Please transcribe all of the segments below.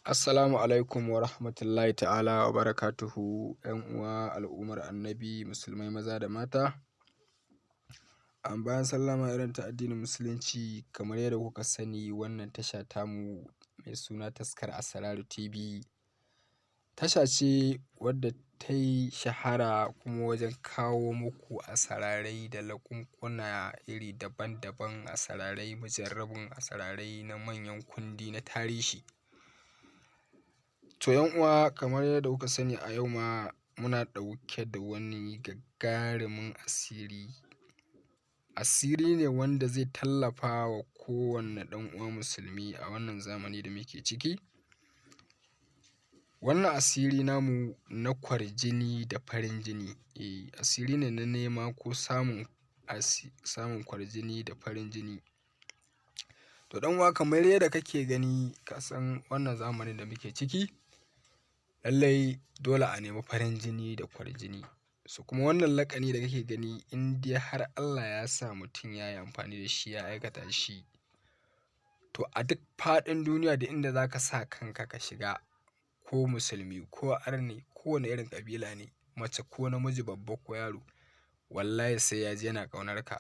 Assalamu alaikum wa rahmatullahi ta'ala wa barakatuhu, ‘yan uwa al'ummar Annabi Musulmai maza da mata. Bayan sallama irin ta addinin Musulunci, kamar yadda kuka sani, wannan tasha tamu mai suna Taskar Asraru TV tasha ce wadda ta yi shahara kuma wajen kawo muku asararai da laƙunƙuna iri daban-daban, asararai mujarrabin asararai na manyan kundi na tarihi. To ‘yan uwa, kamar yadda kuka sani, a yau ma muna ɗauke da wani gagarumin asiri. Asiri ne wanda zai tallafa wa kowanne ɗan uwa musulmi a wannan zamani da muke ciki. Wannan asiri namu na kwarjini da farin jini, asiri ne na nema ko samun kwarjini da farin jini. To ɗan uwa, kamar yadda kake gani, ka san wannan zamanin da muke ciki, lallai dole a nemi farin jini da kwarjini. So kuma wannan laƙani da kake gani, in dai har Allah ya sa mutum ya yi amfani da shi, ya aikata shi, to a duk faɗin duniya da inda za ka sa kanka ka shiga, ko musulmi ko arne, kowane irin ƙabila ne, mace ko namiji, babba ko yaro, wallahi sai ya ji yana ƙaunar ka.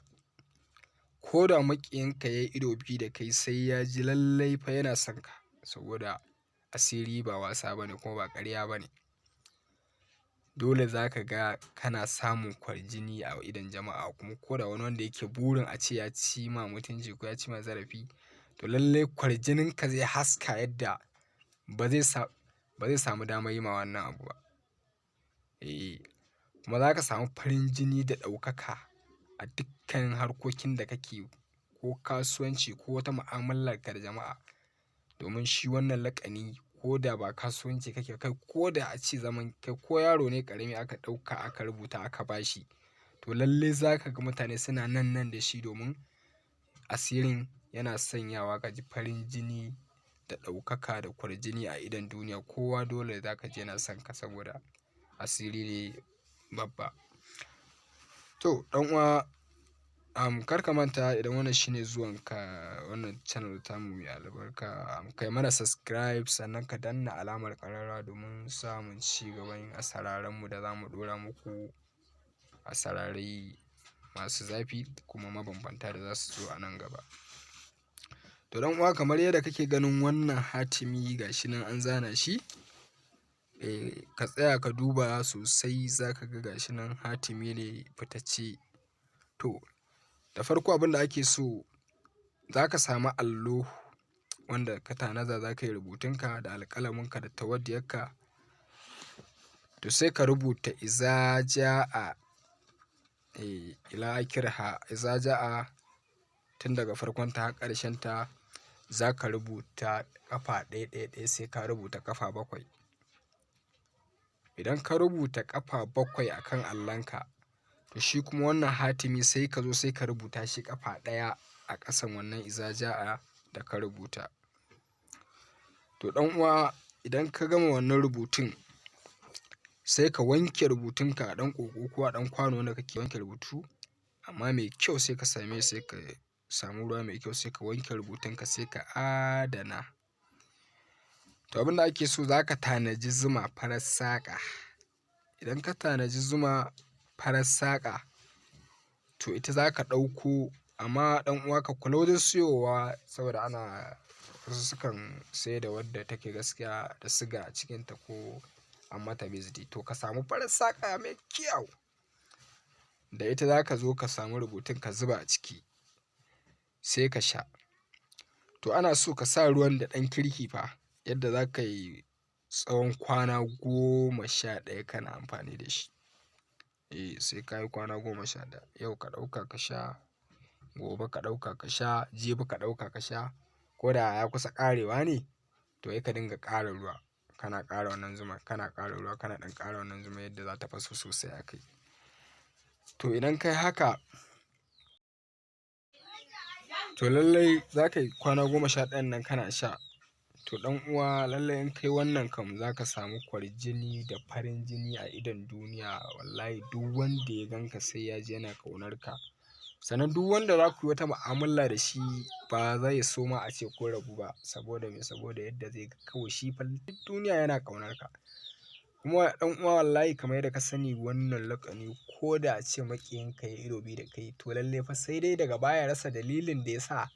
Ko da maƙiyinka ya yi ido biyu da kai, sai ya ji lallai fa yana son ka, saboda asiri ba wasa ba ne kuma ba ƙarya ba ne. Dole za ka ga kana samun kwarjini a idon jama'a, kuma ko da wani wanda yake burin a ce ya ci ma mutunci ko ya ci ma zarafi, to lallai kwarjininka zai haska yadda ba zai samu damar yi ma wannan abu ba. Kuma za ka samu farin jini da ɗaukaka a dukkanin harkokin da kake, ko kasuwanci ko wata mu'amalarka da jama'a. Domin shi wannan laƙani, ko da ba kasuwanci kake kai, ko da a ce zaman kai, ko yaro ne ƙarami aka ɗauka aka rubuta aka ba shi, to lallai za ka ga mutane suna nan nan da shi, domin asirin yana sanyawa ka ji farin jini da ɗaukaka da kwarjini a idon duniya. Kowa dole za ka ji yana son ka, saboda asiri ne babba. To ɗan uwa, kar ka manta, idan wannan shine zuwanka wannan channel tamu mai albarka, kai mana subscribe, sannan ka danna alamar ƙararrawa domin samun ci gaban asararenmu da za mu ɗora muku, asararai masu zafi kuma mabambanta da za su zo a nan gaba. To ɗan uwa, kamar yadda kake ganin wannan hatimi, ga shi nan an zana shi, ka tsaya ka duba sosai, za ka ga gashi nan hatimi ne fitacce. To da farko, abin da ake so, za ka samu allo wanda ka tanada za ka yi rubutunka, da alƙalaminka da tawadiyarka. To sai ka rubuta iza ja'a, ila akiriha, iza ja'a, tun daga farkonta har ƙarshenta. Za ka rubuta ƙafa ɗaya ɗaya ɗaya, sai ka rubuta ƙafa 7. Idan ka rubuta ƙafa 7 a kan allonka, to shi kuma wannan hatimi sai ka zo sai ka rubuta shi ƙafa ɗaya a ƙasan wannan iza ja'a da ka rubuta. To ɗan uwa, idan ka gama wannan rubutun, sai ka wanke rubutunka a ɗan ƙoƙo ko a ɗan kwano wanda kake wanke rubutu, amma mai kyau, sai ka same, sai ka samu ruwa mai kyau, sai ka wanke rubutunka, sai ka adana. To abin da ake so, za ka tanaji zuma farar saƙa. Idan ka tanaji zuma farar saƙa, to ita za ka ɗauko. Amma ɗan uwa, ka kula wajen siyowa, saboda ana wasu sukan sai da wadda take gaskiya da siga a cikinta ko an mata bizdi. To ka samu farar saƙa mai kyau, da ita za ka zo ka samu rubutun ka zuba a ciki, sai ka sha. To ana so ka sa ruwan da ɗan kirki fa, yadda za ka yi tsawon kwana 11 kana amfani da shi. Sai ka yi kwana 11. Yau ka ɗauka ka sha, gobe ka ɗauka ka sha, jibi ka ɗauka ka sha. Ko da ya kusa ƙarewa ne, to sai ka dinga ƙara ruwa. Kana ƙara wannan zuma, kana ƙara ruwa, kana ɗan ƙara wannan zuma yadda za ta fasu sosai a kai. To idan ka yi haka, to lallai za ka yi kwana 11n nan kana sha. To ɗan uwa, lallai in kai wannan kam, za ka samu kwarjini da farin jini a idon duniya. Wallahi duk wanda ya gan ka sai ya ji yana ƙaunar ka. Sannan duk wanda za ku yi wata mu'amala da shi ba zai so ma a ce kun rabu ba, saboda me? Saboda yadda zai ga kawai shi fa duk duniya yana ƙaunar ka. Kuma ɗan uwa wallahi kamar yadda ka sani wannan laƙani ko da a ce maƙiyinka ya ido biyu da kai, to lalle fa sai dai daga baya ya rasa dalilin da ya sa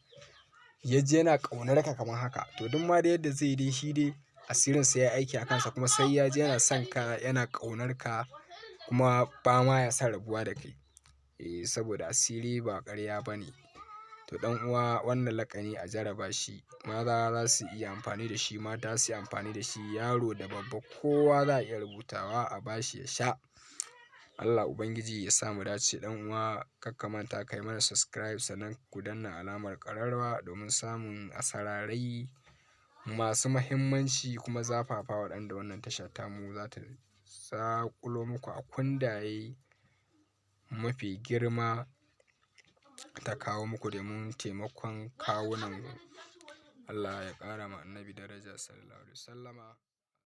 ya ji yana ƙaunar ka kamar haka. To duk ma dai yadda zai yi dai shi dai asirinsa ya yi aiki a kansa, kuma sai ya ji yana son ka, yana ƙaunar ka, kuma ba ma ya son rabuwa da kai. Eh, saboda asiri ba ƙarya ba ne. To ɗan uwa, wannan laƙani a jarraba shi. Maza za su iya amfani da shi, mata su yi amfani da shi, yaro da babba kowa za a iya rubutawa a bashi ya sha. Allah Ubangiji ya sa mu dace. Ɗan uwa, kar ka manta ka yi mana subscribe, sannan ku danna alamar ƙararrawa domin samun asararai masu muhimmanci kuma zafafa waɗanda wannan tasha tamu za ta zaƙulo muku a kundaye mafi girma ta kawo muku domin taimakon kawunan. Allah ya ƙara ma Annabi daraja, Sallallahu Alaihi Wasallama.